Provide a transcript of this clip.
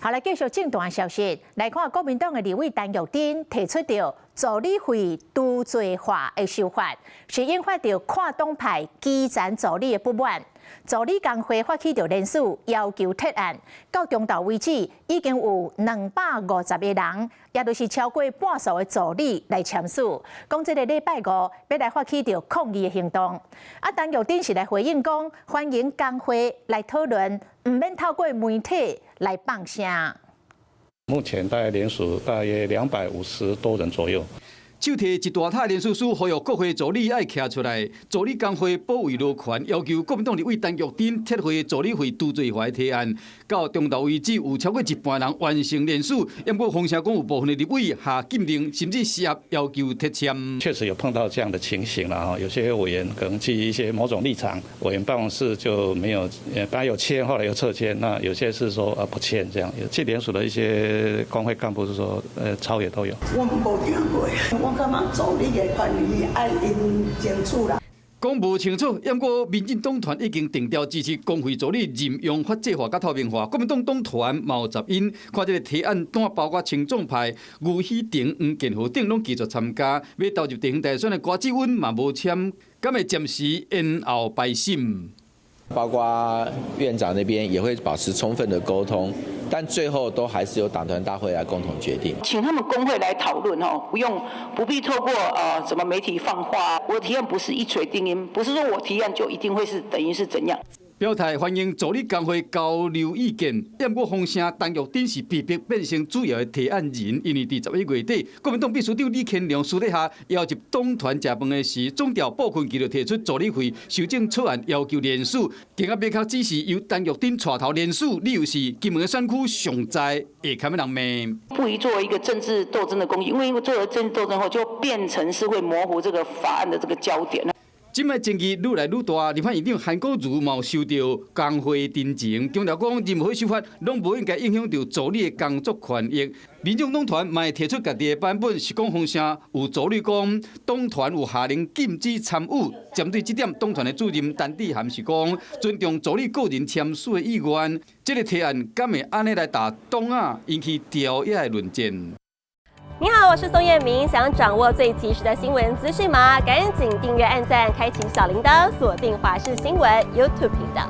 好，來繼續政壇消息，來看國民黨的立委陳玉珍提出著助理費除罪化的修法，是引發著跨黨派基層助理的不滿。助理工會發起著聯署，要求撤案。到中晝為止，已經有250個人，也就是超過半數的助理來簽署，講這個禮拜五欲來發起著抗議的行動。啊，陳玉珍是來回應講，歡迎工會來討論，毋免透過媒體來放聲。目前大概聯署大約250多人左右。手提一大疊聯署書，呼籲國會助理愛徛出來，助理工會保衛勞權，要求國民黨立委陳玉珍撤回助理費除罪化的提案。到中晝為止，有超過一半人完成聯署，毋過風聲講有部分的立委下禁令，甚至施壓要求撤簽。確實有碰到這樣的情形啦，哈，有些委員可能基於一些某種立場，委員辦公室就沒有，本來有簽，後來又撤簽，那有些是說啊不簽這樣，有去聯署的一些工會幹部是說，朝野都有。我無聽過。我感覺助理的權利愛𪜶爭取啦。講無清楚，毋過民進黨團已經定調支持公會助理任用法制化佮透明化，國民黨黨團嘛有雜音，看這個提案單包括親中派吳喜亭、黃健和等攏拒絕參加，欲投入地方大選的郭志溫嘛無簽，敢會暫時延後排審？包括院長那邊也會保持充分的溝通，但最後都還是由黨團大會來共同決定。請他們工會來討論哦，不用不必透過什麼媒體放話。我提案不是一錘定音，不是說我提案就一定會是等於是怎樣。表態歡迎助理工會交流意見，毋過風聲陳玉珍是被迫變成主要的提案人，因為佇11月底，國民黨秘書長李乾龍私底下邀集黨團食飯的時，總調布坤就提出助理費修正草案，要求聯署，結果明確指示由陳玉珍帶頭聯署，理由是金門的選區上在會較人罵。不宜作為一個政治鬥爭的工具，因為做了政治鬥爭後，就變成是會模糊這個法案的這個焦點。這擺爭議愈來愈大，立法院長韓國瑜嘛有收著工會陳情，強調講任何修法攏無應該影響著助理的工作權益。民眾黨團嘛會提出家己的版本，是講風聲有助理講黨團有下令禁止參與。針對這點，黨團的主任陳志涵是講尊重助理個人簽署的意願。這個提案敢會按呢來打黨仔引起朝野的論戰？你好，我是宋燕明。想掌握最及時的新聞資訊嗎？趕緊訂閱、按讚、開啟小鈴鐺，鎖定華視新聞 YouTube 頻道。